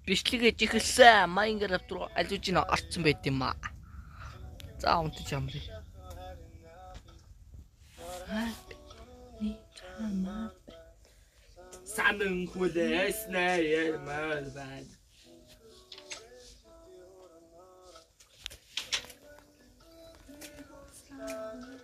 Бичлэгээ жихэлсэн. Minecraft руу алиуж ин орцсон байт юм аа. За унтаж амрыг. Санан хүлээснэ ярмаар байна. Аа.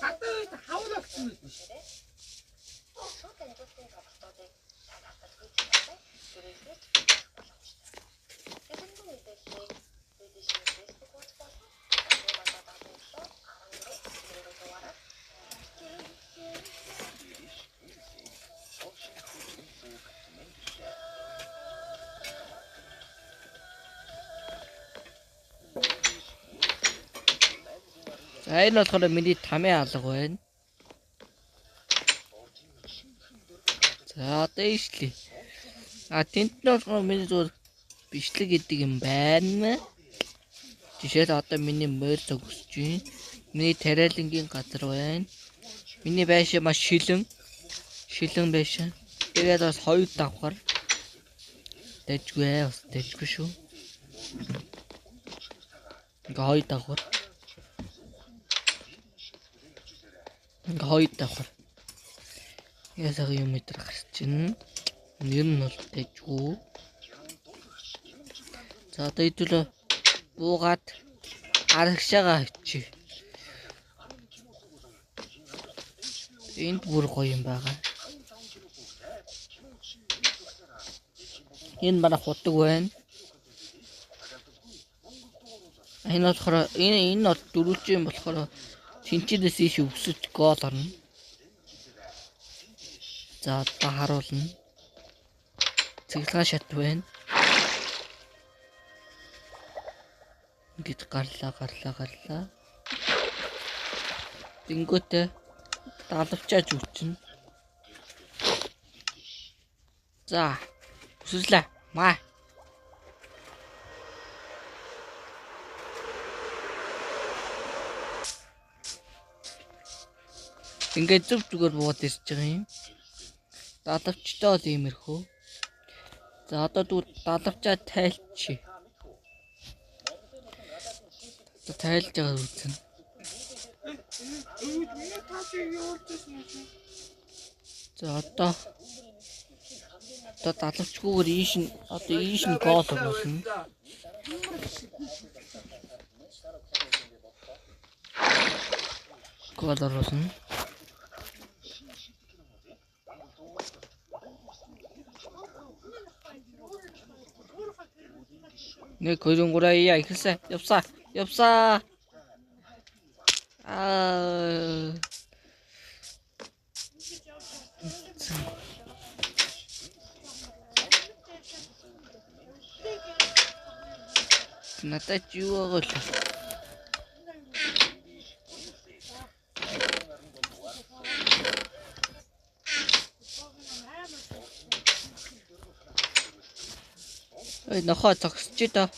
Гадаа хавал болсон байсан шүү дээ. За энэ болохоор миний тамийн алга байна. За одоо ийшлээ. А тэнд нь болохоор миний зүгээр бичлэг гэдэг юм байна. Жишээл одоо миний морь зогсож байна. Миний тариалангийн газар байна. Миний байшин маш шилэн. Шилэн байшин. Тэгээд бас хоёр давхар. Дэжгүй бас дэжгүй шүү. Ингээ хоёр давхар. Ингээ хоёр давхар. Ясаг юм өдр гарч байна. Нэр нь бол дэжгүй. За одоо хэдүүлээ буугаад арагшаага очив. Энд бүр гоё юм байгаа. Энэ манай худаг байна. Энэ болохоор энэ бол дөрвөлжин болохоор тэнчээс ийш өвсөж гол орно. За одоо харуулна. Цэглэгаан шат байна. Ингэж гарлаа. Тэнгүүтээ далавчааж үчнэ. За өсөслээ. Маа. Ингээд зүг зүгээр буугаад ирж байгаа юм. Далавчтай бол иймэрхүү. За одоо дүү далавчаа тайлчих. Одоо тайлж байгаа үзнэ. За одоо далавчгүйгээр ийш нь одоо ийш нь гол оруулна. Гол оруулна. Нэг 2 3 яа эхэлсэн. Явсаа. Явсаа. Аа. Надад юу байгаа вэ? Ой, нохоо зогсож доо.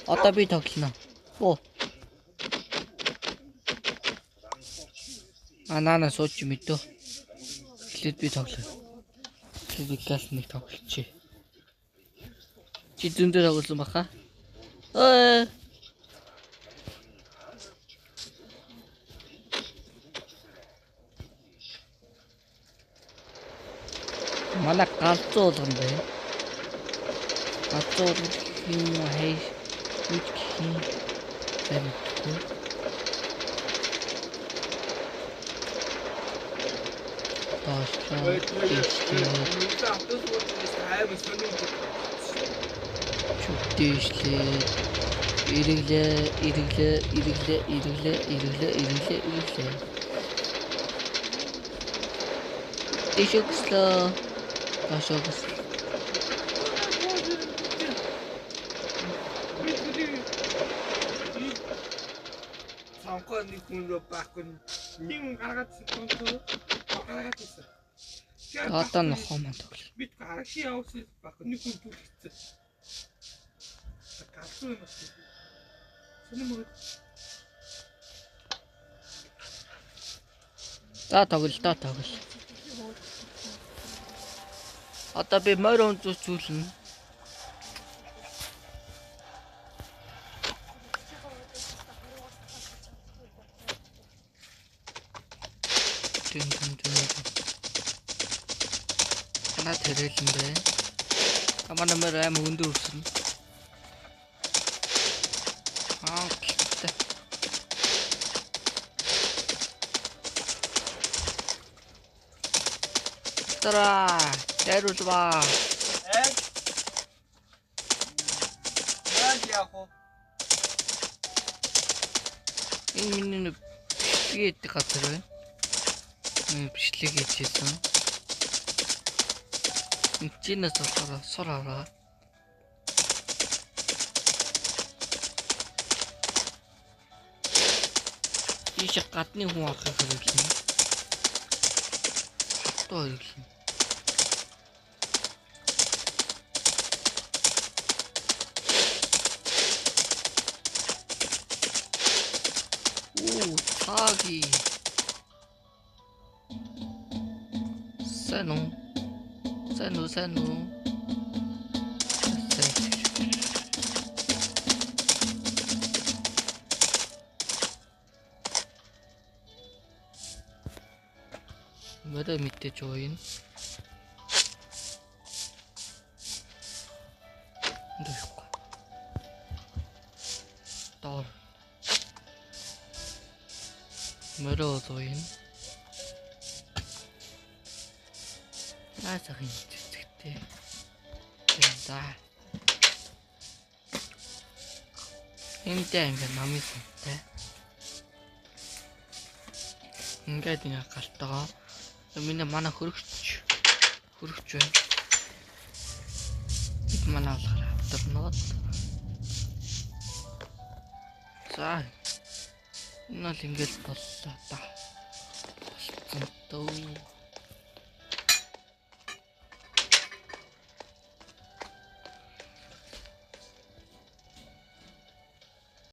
Одоо би тоглоно. Боо. А наана сууч мэдөө. Эхлээд би тоглоно. Тэгэхээр би гал нэг тоглолчээ. Чи зөндөө тоглосон баха. Ой. Манай галзуу болгоно байна. Галзуу болгох юм уу хайш юу гэх юм сайн мэдэхгүй. Доошоо. Амар сонин. Дээшлээ. Эрэглээ, эрэглээ, эрэглээ, эрэглээ, эрэглээ, эрэглээ, эрэглээ. Дээшээ өслөө. Доошоо өслөө. Цонхоо нэг хүн рүү байхгүй нэг хүн гаргаад цонхоо гаргаад ирсэн. Одоо нохоо маань тоглоо. Бид арагшин явуулсан байхгүй нэг хүн түлхсэн. Галзуу юм байна. Сонин мөр. За тоглол доо тоглол. Одоо би морь өнцөс зүйлнэ. Тэн тэн тэн. Манай тэрэлэн бэ. Манай морь аим өндөр өснө. Аа гэлтэй. Тараа, дайруулваа. Э? Яаж яах вэ? Энэ миний нэг бичлэг хийдэг газар байна. Миний бичлэг хийжсэн. Энд чинээс болохоор сур аваа. Ийш гадны хүн орохыг хэрэглэнэ. Хатуу хэрэглэнэ. Оо, цааги. Сайн уу? Сайн уу, сайн уу? Сайн. Мөрөө мэдээж ууя. Энд уухгүй. Доор. Мөрөө ууя. Наа сайхан цэцэгтэй. За. Энд ингээ намын сумтай. Ингээд ингээ галтгаа. Миний манай хөрөгч байна. Бид манай болохоор авдарнууд. За. Энэ бол ингээл боллоо да. Болцсон дөө.